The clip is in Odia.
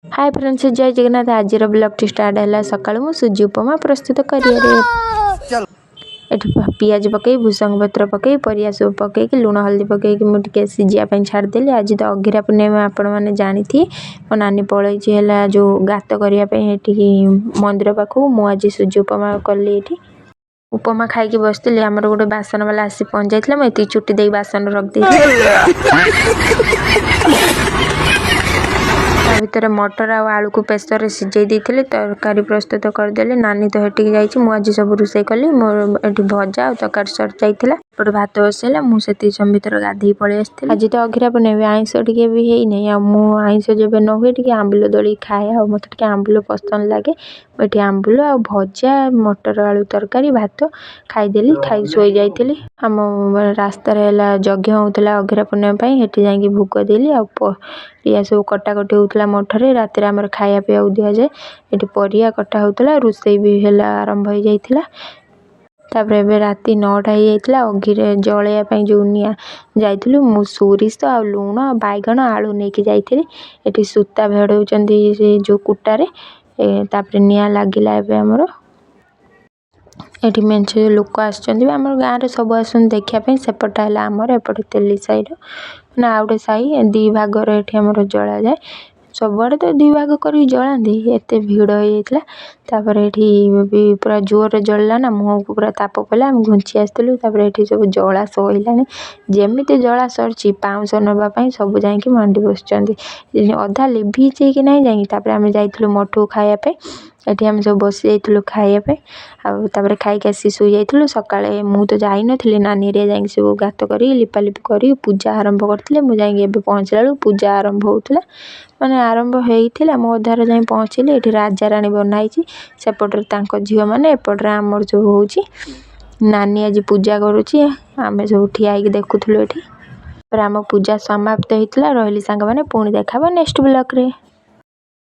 ହାଏ ଫ୍ରେଣ୍ଡସ୍, ଜୟ ଜଗନ୍ନାଥ। ଆଜିର ବ୍ଲଗ୍ଟି ଷ୍ଟାର୍ଟ ହେଲା ସକାଳୁ ମୁଁ ସୁଜି ଉପମା ପ୍ରସ୍ତୁତ କରିବାରେ। ଏଠି ପିଆଜ ପକାଇ, ଭୃସଙ୍ଗ ପତ୍ର ପକାଇ, ପରିବା ସବୁ ପକାଇକି, ଲୁଣ ହଳଦୀ ପକାଇକି ମୁଁ ଟିକେ ସିଝିବା ପାଇଁ ଛାଡ଼ିଦେଲି। ଆଜି ତ ଅଘିରା ପୂର୍ଣ୍ଣିମା, ଆପଣମାନେ ଜାଣିଥିବେ। ମୋ ନାନୀ ପଳେଇଛି ହେଲା ଯେଉଁ ଗାତ କରିବା ପାଇଁ ଏଠିକି ମନ୍ଦିର ପାଖକୁ। ମୁଁ ଆଜି ସୁଜି ଉପମା କଲି। ଏଠି ଉପମା ଖାଇକି ବସିଥିଲି, ଆମର ଗୋଟେ ବାସନ ବାଲା ଆସି ପହଞ୍ଚି ଯାଇଥିଲା। ମୁଁ ଏତିକି ଚୁଟି ଦେଇ ବାସନ ରଖିଦେଇଥିଲି। ତା ଭିତରେ ମଟର ଆଉ ଆଳୁକୁ ପ୍ରେସରରେ ସିଝେଇ ଦେଇଥିଲି, ତରକାରୀ ପ୍ରସ୍ତୁତ କରିଦେଲି। ନାନୀ ତ ହେଠିକି ଯାଇଛି, ମୁଁ ଆଜି ସବୁ ରୋଷେଇ କଲି। ମୋର ଏଠି ଭଜା ଆଉ ତରକାରୀ ସରିଯାଇଥିଲା। ଏପଟେ ଭାତ ବସେଇଲା। ମୁଁ ସେତିକି ସମୟ ଭିତରେ ଗାଧେଇ ପଳେଇ ଆସିଥିଲି। ଆଜି ତ ଅଘିରା ପୂର୍ଣ୍ଣିମା, ଆଇଁଷ ଟିକେ ବି ହେଇନାହିଁ। ଆଉ ମୁଁ ଆଇଁଷ ଯେବେ ନ ହୁଏ, ଟିକେ ଆମ୍ବୁଲ ଦଳିକି ଖାଏ। ଆଉ ମୋତେ ଟିକେ ଆମ୍ବୁଲ ପସନ୍ଦ ଲାଗେ। ମୁଁ ଏଠି ଆମ୍ବୁଲ ଆଉ ଭଜା, ମଟର ଆଳୁ ତରକାରୀ, ଭାତ ଖାଇଦେଲି। ଖାଇକି ଶୋଇଯାଇଥିଲି। ଆମ ରାସ୍ତାରେ ହେଲା ଯଜ୍ଞ ହେଉଥିଲା ଅଘିରା ପୂର୍ଣ୍ଣିମା ପାଇଁ। ସେଠି ଯାଇକି ଭୋଗ ଦେଲି। ଆଉ ପରିବା ସବୁ କଟାକଟି ହେଉଥିଲା ମଠରେ। ରାତିରେ ଆମର ଖାଇବା ପିଇବାକୁ ଦିଆଯାଏ। ଏଠି ପରିବା କଟା ହେଉଥିଲା, ରୋଷେଇ ବି ହେଲା ଆରମ୍ଭ ହେଇଯାଇଥିଲା। ତାପରେ ଏବେ ରାତି 9ଟା ହେଇଯାଇଥିଲା। ଅଘିରେ ଜଳେଇବା ପାଇଁ ଯେଉଁ ନିଆଁ ଯାଇଥିଲୁ, ମୁଁ ସୋରିଷ ଆଉ ଲୁଣ, ବାଇଗଣ, ଆଳୁ ନେଇକି ଯାଇଥିଲି। ଏଠି ସୂତା ଭେଡ଼ଉଛନ୍ତି ସେ ଯେଉଁ କୁଟାରେ। ତାପରେ ନିଆଁ ଲାଗିଲା। ଏବେ ଆମର ଏଠି ମେଞ୍ଚେ ଲୋକ ଆସିଛନ୍ତି ବି। ଆମର ଗାଁରେ ସବୁ ଆସନ୍ତି ଦେଖିବା ପାଇଁ। ସେପଟଟା ହେଲା ଆମର, ଏପଟେ ତେଲି ସାହିର, ମାନେ ଆଉ ଗୋଟେ ସାହି। ଦୁଇ ଭାଗରେ ଏଠି ଆମର ଜଳାଯାଏ। ସବୁଆଡ଼େ ତ ଦୁଇ ଭାଗ କରିକି ଜଳାନ୍ତି। ଏତେ ଭିଡ଼ ହେଇଯାଇଥିଲା। ତାପରେ ଏଠି ବି ପୁରା ଜୋରରେ ଜଳିଲା ନା, ମୁହଁକୁ ପୁରା ତାପ ପଡ଼ିଲା, ଆମେ ଘୁଞ୍ଚି ଆସିଥିଲୁ। ତାପରେ ଏଠି ସବୁ ଜଳା ସରିଲାଣି। ଯେମିତି ଜଳା ସରିଛି, ପାଉଁଶ ନେବା ପାଇଁ ସବୁ ଯାଇକି ମାଣ୍ଡି ବସିଛନ୍ତି। ଅଧା ଲିଭିଛି କି ନାହିଁ ଯାଇକି। ତାପରେ ଆମେ ଯାଇଥିଲୁ ମଠକୁ ଖାଇବା ପାଇଁ। ଏଠି ଆମେ ସବୁ ବସି ଯାଇଥିଲୁ ଖାଇବା ପାଇଁ। ଆଉ ତାପରେ ଖାଇକି ଆସି ଶୋଇଯାଇଥିଲୁ। ସକାଳେ ମୁଁ ତ ଯାଇନଥିଲି, ନାନୀ ହେରିକା ଯାଇକି ସବୁ ଗାତ କରି, ଲିପାଲିପି କରି ପୂଜା ଆରମ୍ଭ କରିଥିଲେ। ମୁଁ ଯାଇକି ଏବେ ପହଞ୍ଚିଲା ବେଳକୁ ପୂଜା ଆରମ୍ଭ ହେଉଥିଲା, ମାନେ ଆରମ୍ଭ ହେଇଥିଲା। ମୁଁ ଅଧାରେ ଯାଇ ପହଞ୍ଚିଲି। ଏଠି ରାଜାରାଣୀ ବନା ହେଇଛି। ସେପଟରେ ତାଙ୍କ ଝିଅମାନେ, ଏପଟରେ ଆମର ସବୁ ହେଉଛି। ନାନୀ ଆଜି ପୂଜା କରୁଛି, ଆମେ ସବୁ ଠିଆ ହେଇକି ଦେଖୁଥିଲୁ ଏଠି। ତାପରେ ଆମ ପୂଜା ସମାପ୍ତ ହେଇଥିଲା। ରହିଲି ସାଙ୍ଗମାନେ, ପୁଣି ଦେଖା ହେବ ନେକ୍ସଟ ବ୍ଲଗ୍ରେ।